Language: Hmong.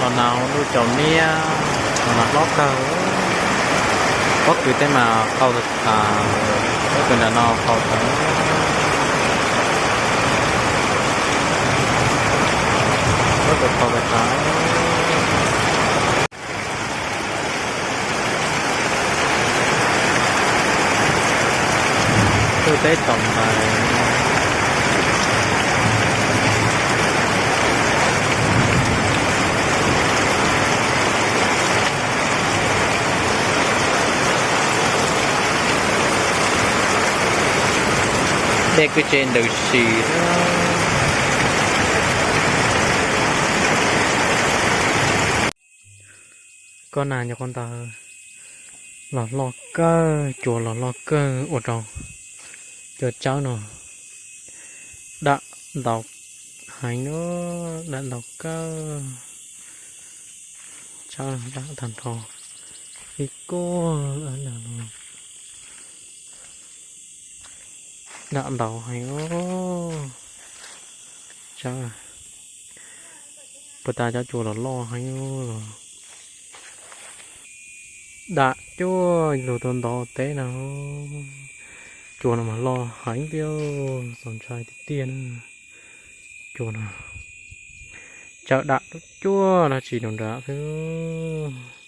Qhov no lub caum niab, qhov no hlob kawg. Pob kws tej mas qau tas, pob kws nram no qau tas. Pob kws qau tas tas. Tuaj teb tom ntawd. Dej kuj tseem ntws si. Koj na, nyuam qhuav ntawd los loj kawg, cua los loj kawg ua rau cov tsawb no dam ntau heev, dam ntau kawg. Tsawb dam tag nrho ib kuj no dam ntau heev os. Tsawb, puas tas cov cua los loj heev os. Dam cuaj lug tuaj ntov teb no, cua no mas loj heev tiag, txaus ntshai tiag tiag na. Cua no tsawb dam cuaj dab tsi rau nram xwb.